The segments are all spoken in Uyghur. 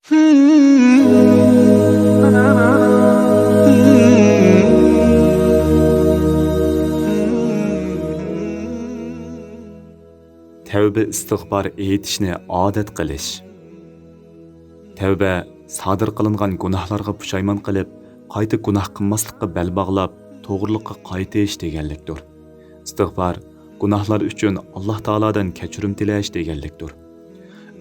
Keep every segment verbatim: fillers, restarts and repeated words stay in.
تەۋبە ئىستىغپار ئېيتىشنى ئادەت قىلىش. تەۋبە، سادىر قىلىنغان گۇناھلارغا پۇشايمان قىلىپ، قايتا گۇناھ قىلماسلىققا بەل باغلاپ، توغرىلىققا قايتىش دېگەنلىكتۇر. ئىستىغپار، گۇناھلار ئۈچۈن ئاللاھ تائالادىن كەچۈرۈم تىلەش دېگەنلىكتۇر.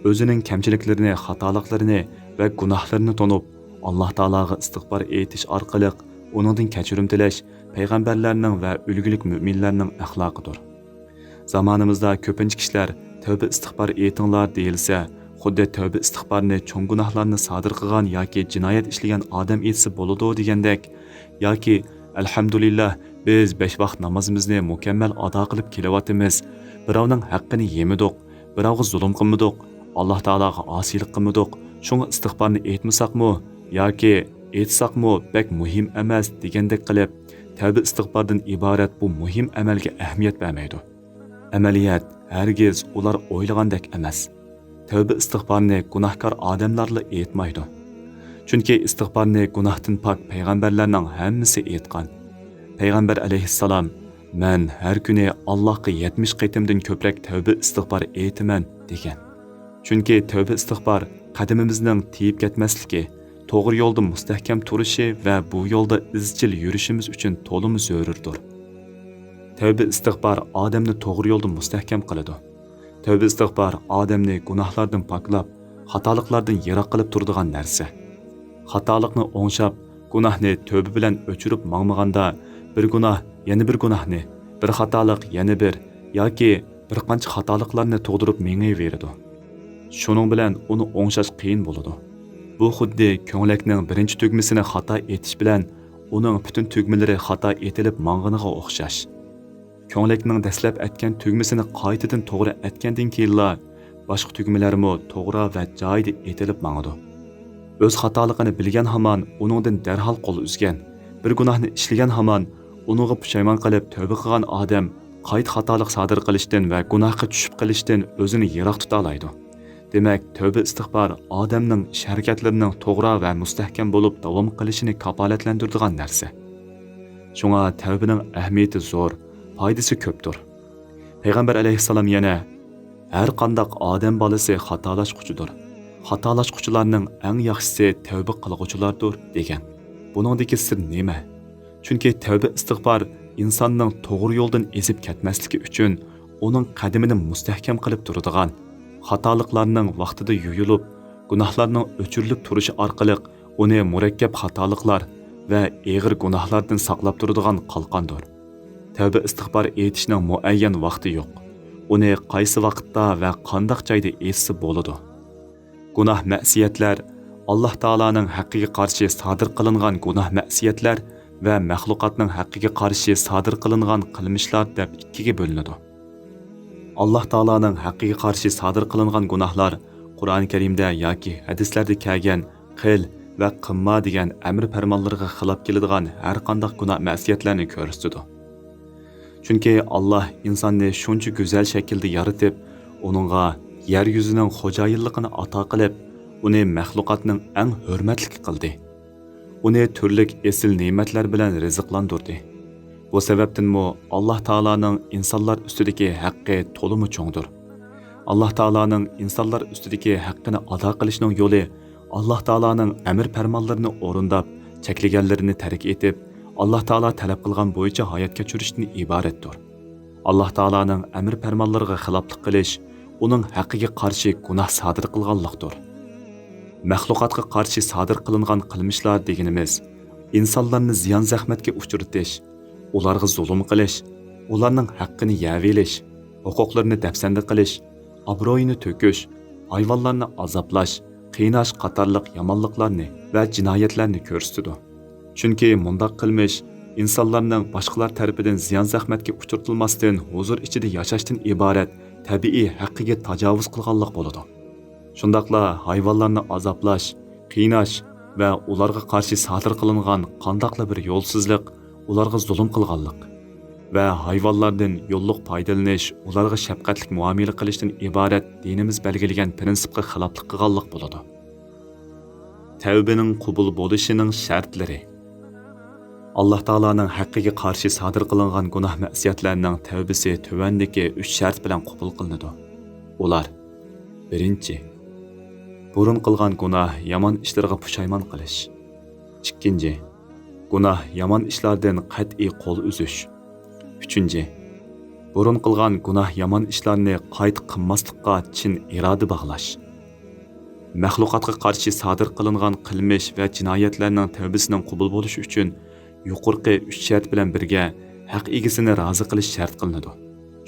ئۆزىنىڭ كەمچىلىكلىرىنى، خاتالىقلىرىنى ۋە گۇناھلىرىنى تونۇپ، ئاللاھ تائالاغا ئىستىغپار ئېيتىش ئارقىلىق ئۇنىڭدىن كەچۈرۈم تىلەش پەيغەمبەرلەرنىڭ ۋە ئۈلگىلىك مۆمىنلەرنىڭ ئەخلاقىدۇر. زامانىمىزدا كۆپىنچە كىشىلەر «تەۋبە ئىستىغپار ئېيتىڭلار» دېيىلسە، خۇددى تەۋبە ئىستىغپارنى چوڭ گۇناھلارنى سادىر قىلغان ياكى جىنايەت ئىشلىگەن ئادەم ئېيتسا بولىدۇ دېگەندەك، ياكى «ئەلھەمدۇلىللاھ، بىز بەش ۋاق نامازىمىزنى مۇكەممەل ئادا قىلىپ كېلىۋاتىمىز، بىراۋنىڭ ھەققىنى يېمىدۇق، بىراۋغا زۇلۇم قىلمىدۇق، ئاللاھ تائالاغا ئاسىيلىق قىلمىدۇق، شۇڭا ئىستىغپارنى ئېيتمىساقمۇ ياكى ئېيتساقمۇ بەك مۇھىم ئەمەس» دېگەندەك قىلىپ، تەۋبە ئىستىغپاردىن ئىبارەت بۇ مۇھىم ئەمەلگە ئەھمىيەت بەرمەيدۇ. ئەمەلىيەت ھەرگىز ئۇلار ئويلىغاندەك ئەمەس. تەۋبە ئىستىغپارنى گۇناھكار ئادەملەرلا ئېيتمايدۇ. چۈنكى ئىستىغپارنى گۇناھتىن پاك پەيغەمبەرلەرنىڭ ھەممىسى ئېيتقان. پەيغەمبەر ئەلەيھىسسالام، «مەن ھەر كۈنى ئاللاھقا يەتمىش قېتىمدىن كۆپرەك تەۋبە ئىستىغپار ئېيتىمەن» دېگەن. چۈنكى تەۋبە ئىستىغپار قەدىمىمىزنىڭ تېيىپ كەتمەسلىكى، توغرا يولدا مۇستەھكەم تۇرۇشى ۋە بۇ يولدا ئىزچىل يۈرۈشىمىز ئۈچۈن تولىمۇ زۆرۈردۇر. تەۋبە ئىستىغپار ئادەمنى توغرا يولدا مۇستەھكەم قىلىدۇ. تەۋبە ئىستىغپار ئادەمنى گۇناھلاردىن پاكلاپ، خاتالىقلاردىن يىراق قىلىپ تۇرىدىغان نەرسە. خاتالىقنى ئوڭشاپ، گۇناھنى تەۋبە بىلەن ئۆچۈرۈپ ماڭمىغاندا، بىر گۇناھ يەنە بىر گۇناھنى، بىر خاتالىق يەنە بىر ياكى بىر قانچە خاتالىقلارنى تۇغدۇرۇپ مېڭىۋېرىدۇ. شۇنىڭ بىلەن ئۇنى ئوڭشاش قىيىن بولىدۇ. بۇ خۇددى كۆڭلەكنىڭ بىرىنچى تۈگمىسىنى خاتا ئېتىش بىلەن ئۇنىڭ پۈتۈن تۈگمىلىرى خاتا ئېتىلىپ ماڭغىنىغا ئوخشاش. كۆڭلەكنىڭ دەسلەپ ئەتكەن تۈگمىسىنى قايتىدىن توغرا ئەتكەندىن كېيىنلا، باشقا تۈگمىلەرمۇ توغرا ۋە جايىدا ئېتىلىپ ماڭىدۇ. ئۆز خاتالىقىنى بىلگەن ھامان ئۇنىڭدىن دەرھال قول ئۈزگەن، بىر گۇناھنى ئىشلىگەن ھامان ئۇنىڭغا پۇشايمان قىلىپ تەۋبە قىلغان ئادەم قايتا خاتالىق سادىر قىلىشتىن ۋە گۇناھقا چۈشۈپ قېلىشتىن ئۆزىنى يىراق تۇتالايدۇ. دېمەك، تەۋبە ئىستىغپار ئادەمنىڭ ئىش ھەرىكەتلىرىنىڭ توغرا ۋە مۇستەھكەم بولۇپ داۋام قىلىشىنى كاپالەتلەندۈرىدىغان نەرسە. شۇڭا تەۋبىنىڭ ئەھمىيىتى زور، پايدىسى كۆپتۇر. پەيغەمبەر ئەلەيھىسسالام يەنە، «ھەر قانداق ئادەم بالىسى خاتالاشقۇچىدۇر. خاتالاشقۇچىلارنىڭ ئەڭ ياخشىسى تەۋبە قىلغۇچىلاردۇر» دېگەن. بۇنىڭدىكى سىر نېمە؟ چۈنكى تەۋبە ئىستىغپار ئىنساننىڭ توغرا يولدىن ئېزىپ كەتمەسلىكى ئۈچۈن ئۇنىڭ قەدىمىنى مۇستەھكەم قىلىپ تۇرىدىغان، خاتالىقلارنىڭ ۋاقتىدا يۇيۇلۇپ، گۇناھلارنىڭ ئۆچۈرۈلۈپ تۇرۇشى ئارقىلىق ئۇنى مۇرەككەپ خاتالىقلار ۋە ئېغىر گۇناھلاردىن ساقلاپ تۇرىدىغان قالقاندۇر. تەۋبە ئىستىغپار ئېيتىشنىڭ مۇئەييەن ۋاقتى يوق. ئۇنى قايسى ۋاقىتتا ۋە قانداق جايدا ئېيتسا بولىدۇ. گۇناھ مەسىيەتلەر، ئاللاھ تائالانىڭ ھەققىگە قارشى سادىر قىلىنغان گۇناھ مەسىيەتلەر ۋە مەخلۇقاتنىڭ ھەققىگە قارشى سادىر قىلىنغان قىلمىشلار دەپ ئىككىگە بۆلۈنىدۇ. ئاللاھ تائالانىڭ ھەققىگە قارشى سادىر قىلىنغان گۇناھلار قۇرئان كەرىمدە ياكى ھەدىسلەردە كەلگەن «قىل» ۋە «قىلما» دېگەن ئەمر پەرمانلىرىغا خىلاپ كېلىدىغان ھەر قانداق گۇناھ مەسىيەتلەرنى كۆرسىتىدۇ. چۈنكى ئاللاھ ئىنساننى شۇنچە گۈزەل شەكىلدە يارىتىپ، ئۇنىڭغا يەر يۈزىنىڭ خوجايىنلىقىنى ئاتا قىلىپ، ئۇنى مەخلۇقاتنىڭ ئەڭ ھۆرمەتلىكى قىلدى. ئۇنى تۈرلۈك ئېسىل نېمەتلەر بىلەن رىزىقلاندۇردى. بۇ سەۋەبتىنمۇ ئاللاھ تائالانىڭ ئىنسانلار ئۈستىدىكى ھەققى تولىمۇ چوڭدۇر. ئاللاھ تائالانىڭ ئىنسانلار ئۈستىدىكى ھەققىنى ئادا قىلىشنىڭ يولى ئاللاھ تائالانىڭ ئەمر پەرمانلىرىنى ئورۇنداپ، چەكلىگەنلىرىنى تەرك ئېتىپ، ئاللاھ تائالا تەلەپ قىلغان بويىچە ھايات كەچۈرۈشتىن ئىبارەتتۇر. ئاللاھ تائالانىڭ ئەمر پەرمانلىرىغا خىلاپلىق قىلىش ئۇنىڭ ھەققىگە قارشى گۇناھ سادىر قىلغانلىقتۇر. مەخلۇقاتقا قارشى سادىر قىلىنغان قىلمىشلار دېگىنىمىز ئىنسانلارنى زىيان-زەخمەتكە ئۇچرىتىش، ئۇلارغا زۇلۇم قىلىش، ئۇلارنىڭ ھەققىنى يەۋېلىش، ھوقۇقلىرىنى دەپسەندە قىلىش، ئابرۇيىنى تۆكۈش، ھايۋانلارنى ئازابلاش، قىيناش قاتارلىق يامانلىقلارنى ۋە جىنايەتلەرنى كۆرسىتىدۇ. چۈنكى مۇنداق قىلمىش ئىنسانلارنىڭ باشقىلار تەرىپىدىن زىيان-زەخمەتكە ئۇچرىتىلماستىن ھۇزۇر ئىچىدە ياشاشتىن ئىبارەت تەبىئىي ھەققىگە تاجاۋۇز قىلغانلىق بولىدۇ. شۇنداقلا ھايۋانلارنى ئازابلاش، قىيناش ۋە ئۇلارغا قارشى سادىر قىلىنغان قانداقلا بىر يولسىزلىق ئۇلارغا زۇلۇم قىلغانلىق ۋە ھايۋانلاردىن يوللۇق پايدىلىنىش ئۇلارغا شەپقەتلىك مۇئامىلە قىلىشتىن ئىبارەت دىنىمىز بەلگىلىگەن پىرىنسىپقا خىلاپلىق قىلغانلىق بولىدۇ. تەۋبىنىڭ قوبۇل بولۇشىنىڭ شەرتلىرى. ئاللاھ تائالانىڭ ھەققىگە قارشى سادىر قىلىنغان گۇناھ-مەئسىيەتلەرنىڭ تەۋبىسى تۆۋەندىكى ئۈچ شەرت بىلەن قوبۇل قىلىنىدۇ. ئۇلار: بىرىنچى، بۇرۇن قىلغان گۇناھ، يامان ئىشلىرىغا پۇشايمان قىلىش. ئىككىنچى، گۇناھ، يامان ئىشلاردىن قەتئىي قول ئۈزۈش. ئۈچىنچى، بۇرۇن قىلغان گۇناھ، يامان ئىشلارنى قايتا قىلماسلىققا چىن ئىرادە باغلاش. مەخلۇقاتقا قارشى سادىر قىلىنغان قىلمىش ۋە جىنايەتلەرنىڭ تەۋبىسىنىڭ قوبۇل بولۇشى ئۈچۈن يۇقىرىقى ئۈچ شەرت بىلەن بىرگە ھەق ئىگىسىنى رازى قىلىش شەرت قىلىنىدۇ.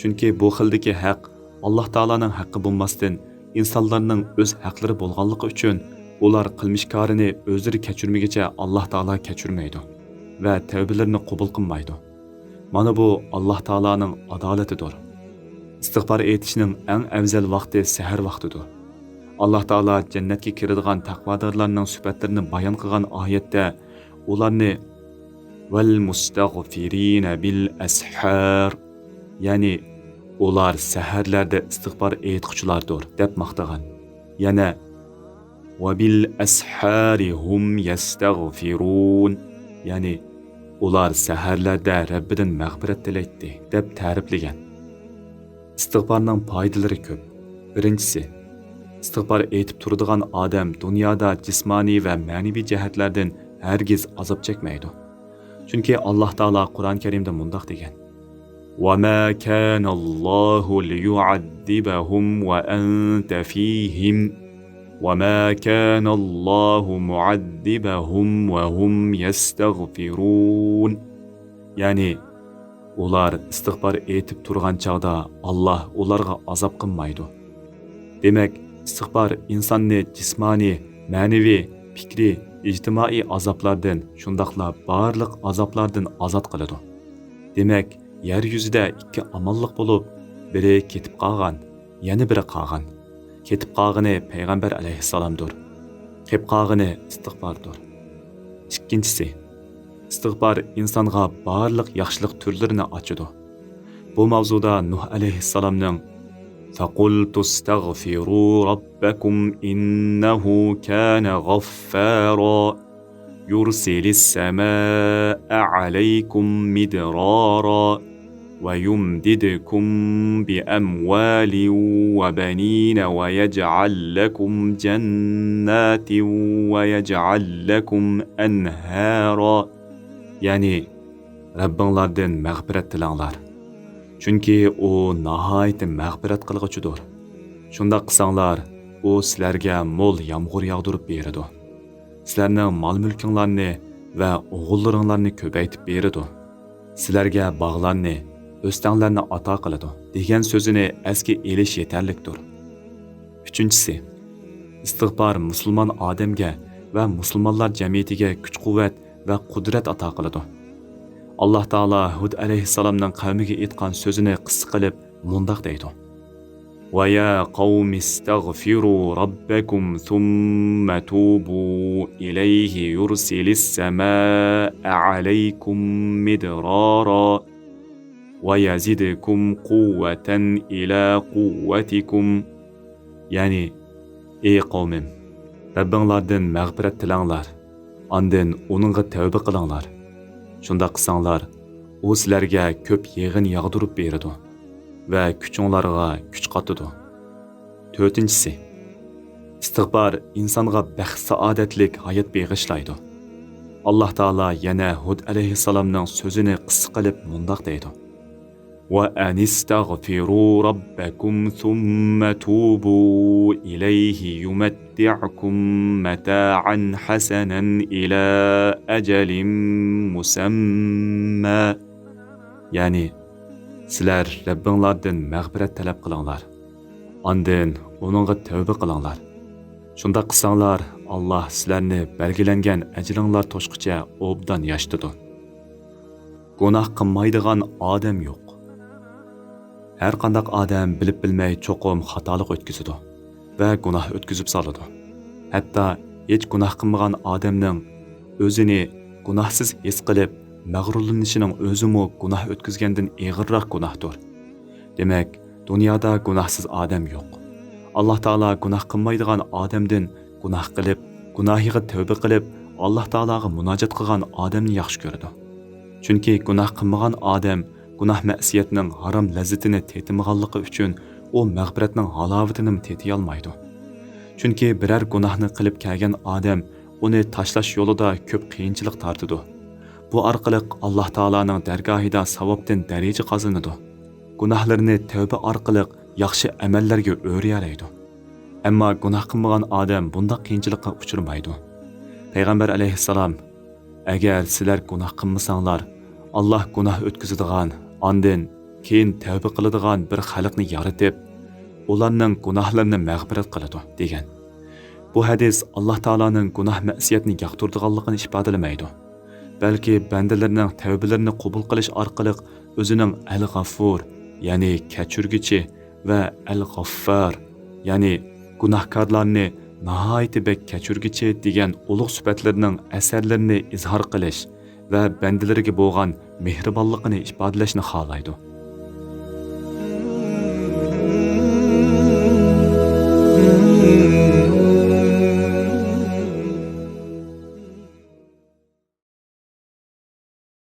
چۈنكى بۇ خىلدىكى ھەق ئاللاھ تائالانىڭ ھەققى بولماستىن، ئىنسانلارنىڭ ئۆز ھەقلىرى بولغانلىقى ئۈچۈن، ئۇلار قىلمىشكارىنى ئۆزلىرى كەچۈرمىگۈچە ئاللاھ تائالا كەچۈرمەيدۇ ۋە تەۋبىلىرىنى قوبۇل قىلمايدۇ. مانا بۇ ئاللاھ تائالانىڭ ئادالىتىدۇر. ئىستىغپار ئېيتىشنىڭ ئەڭ ئەۋزەل ۋاقتى سەھەر ۋاقتىدۇر. ئاللاھ تائالا جەننەتكە كىرىدىغان تەقۋادارلارنىڭ سۈپەتلىرىنى بايان قىلغان ئايەتتە ئۇلارنى «ۋەل مۇستەغفىرىنە بىل ئەسھار»، يەنى «ئۇلار سەھەرلەردە ئىستىغپار ئېيتقۇچىلاردۇر» دەپ ماختىغان. يەنە «ۋە بىل ئەسھارى ھۇم يەستەغفىرۇن»، يەنى «ئۇلار سەھەرلەردە رەببىدىن مەغپىرەت تىلەيتتى» دەپ تەرىپلىگەن. ئىستىغپارنىڭ پايدىلىرى كۆپ. بىرىنچىسى، ئىستىغپار ئېيتىپ تۇرىدىغان ئادەم دۇنيادا جىسمانىي ۋە مەنىۋى جەھەتلەردىن ھەرگىز ئازاب چەكمەيدۇ. چۈنكى ئاللاھ تائالا قۇرئان كەرىمدە مۇنداق دېگەن: «وما كان الله ليعذبهم وأنت فيهم وما كان الله معذبهم وهم يستغفرون.» يەنى، ئۇلار ئىستىغپار ئېيتىپ تۇرغان چاغدا ئاللاھ ئۇلارغا ئازاب قىلمايدۇ. دېمەك، ئىستىغپار ئىنساننى جىسمانىي، مەنىۋى، پىكرىي، ئىجتىمائىي ئازابلاردىن، شۇنداقلا بارلىق ئازابلاردىن ئازاد قىلىدۇ. دېمەك، يەر يۈزىدە ئىككى ئامانلىق بولۇپ، بىرى كېتىپ قالغان، يەنە بىرى قالغان. كېتىپ قالغىنى پەيغەمبەر ئەلەيھىسسالامدۇر. قېپ قالغىنى ئىستىغپاردۇر. ئىككىنچىسى، ئىستىغپار ئىنسانغا بارلىق ياخشىلىق تۈرلىرىنى ئاچىدۇ. بۇ ماۋزۇدا نۇھ ئەلەيھىسسالامنىڭ «فقلت استغفروا ربكم إنه كان غفارا يرسل السماء عليكم مدرارا ويمددكم بأموال وبنين ويجعل لكم جنات ويجعل لكم أنهارا.» يەنى، «رەببىڭلاردىن مەغپىرەت تىلەڭلار. چۈنكى ئۇ ناھايىتى مەغپىرەت قىلغۇچىدۇر. شۇنداق قىلساڭلار، ئۇ سىلەرگە مول يامغۇر ياغدۇرۇپ بېرىدۇ. سىلەرنىڭ مال-مۈلكۈڭلارنى ۋە ئوغۇللىرىڭلارنى كۆپەيتىپ بېرىدۇ. سىلەرگە باغلارنى، ئۆستەڭلەرنى ئاتا قىلىدۇ» دېگەن سۆزىنى ئەسكە ئېلىش يېتەرلىكتۇر. ئۈچىنچىسى، ئىستىغپار مۇسۇلمان ئادەمگە ۋە مۇسۇلمانلار جەمئىيىتىگە كۈچ-قۇۋۋەت ۋە قۇدرەت ئاتا قىلىدۇ. ئاللاھ تائالا ھۇد ئەلەيھىسسالامنىڭ قەۋمىگە ئېيتقان سۆزىنى قىسسە قىلىپ مۇنداق دەيدۇ: «ويا قوم استغفروا ربكم ثم توبوا إليه يرسل السماء عليكم مدرارا ويزدكم قوة إلى قوتكم.» يەنى، «ئەي قەۋمىم، رەببىڭلاردىن مەغپىرەت تىلەڭلار، ئاندىن ئۇنىڭغا تەۋبە قىلىڭلار. شۇنداق قىلساڭلار، ئۇ سىلەرگە كۆپ يېغىن ياغدۇرۇپ بېرىدۇ ۋە كۈچۈڭلارغا كۈچ قاتىدۇ.» تۆتىنچىسى، ئىستىغپار ئىنسانغا بەخت-سائادەتلىك ھايات بېغىشلايدۇ. ئاللاھ تائالا يەنە ھۇد ئەلەيھىسسالامنىڭ سۆزىنى قىسسە قىلىپ مۇنداق دەيدۇ: «وأن استغفروا ربكم ثم توبوا إليه يمتعكم متاعا حسنا إلى أجل مسمى.» يەنى، «سىلەر رەببىڭلاردىن مەغپىرەت تەلەپ قىلىڭلار، ئاندىن ئۇنىڭغا تەۋبە قىلىڭلار. شۇنداق قىلساڭلار، ئاللاھ سىلەرنى بەلگىلەنگەن ئەجىلىڭلار توشقىچە ئوبدان ياشىتىدۇ.» گۇناھ قىلمايدىغان ئادەم يوق. ھەر قانداق ئادەم بىلىپ بىلمەي چوقۇم خاتالىق ئۆتكۈزىدۇ ۋە گۇناھ ئۆتكۈزۈپ سالىدۇ. ھەتتا ھېچ گۇناھ قىلمىغان ئادەمنىڭ ئۆزىنى گۇناھسىز ھېس قىلىپ مەغرۇرلىنىشىنىڭ ئۆزىمۇ گۇناھ ئۆتكۈزگەندىن ئېغىرراق گۇناھتۇر. دېمەك، دۇنيادا گۇناھسىز ئادەم يوق. ئاللاھ تائالا گۇناھ قىلمايدىغان ئادەمدىن گۇناھ قىلىپ، گۇناھىغا تەۋبە قىلىپ، ئاللاھ تائالاغا مۇناجات قىلغان ئادەمنى ياخشى كۆرىدۇ. چۈنكى گۇناھ قىلمىغان ئادەم گۇناھ مەسىيەتنىڭ ھارام لەززىتىنى تېتىمىغانلىقى ئۈچۈن ئۇ مەغپىرەتنىڭ ھالاۋىتىنىمۇ تېتىيالمايدۇ. چۈنكى بىرەر گۇناھنى قىلىپ كەلگەن ئادەم ئۇنى تاشلاش يولىدا كۆپ قىيىنچىلىق تارتىدۇ. بۇ ئارقىلىق ئاللاھ تائالانىڭ دەرگاھىدا ساۋابتىن دەرىجە قازىنىدۇ. گۇناھلىرىنى تەۋبە ئارقىلىق ياخشى ئەمەللەرگە ئۆرىيەلەيدۇ. ئەمما گۇناھ قىلمىغان ئادەم بۇنداق قىيىنچىلىققا ئۇچرىمايدۇ. پەيغەمبەر ئەلەيھىسسالام، ئەگەر سىلەر گۇناھ قىلمىساڭلار، ئاللاھ گۇناھ ئۆتكۈزىدىغان، ئاندىن كېيىن تەۋبە قىلىدىغان بىر خەلقنى يارىتىپ، ئۇلارنىڭ گۇناھلىرىنى مەغپىرەت قىلىدۇ، دېگەن. بۇ ھەدىس ئاللاھ تائالانىڭ گۇناھ مەسىيەتنى ياقتۇرىدىغانلىقىنى ئىپادىلىمەيدۇ، بەلكى بەندىلىرىنىڭ تەۋبىلىرىنى قوبۇل قىلىش ئارقىلىق ئۆزىنىڭ ئەل غەفۇر، يەنى كەچۈرگۈچى، ۋە ئەل غەففار، يەنى گۇناھكارلارنى ناھايىتى بەك كەچۈرگۈچى دېگەن ئۇلۇغ سۈپەتلىرىنىڭ ئەسەرلىرىنى ئىزھار قىلىش ۋە بەندىلىرىگە بولغان مېھرىبانلىقىنى ئىپادىلەشنى خالايدۇ.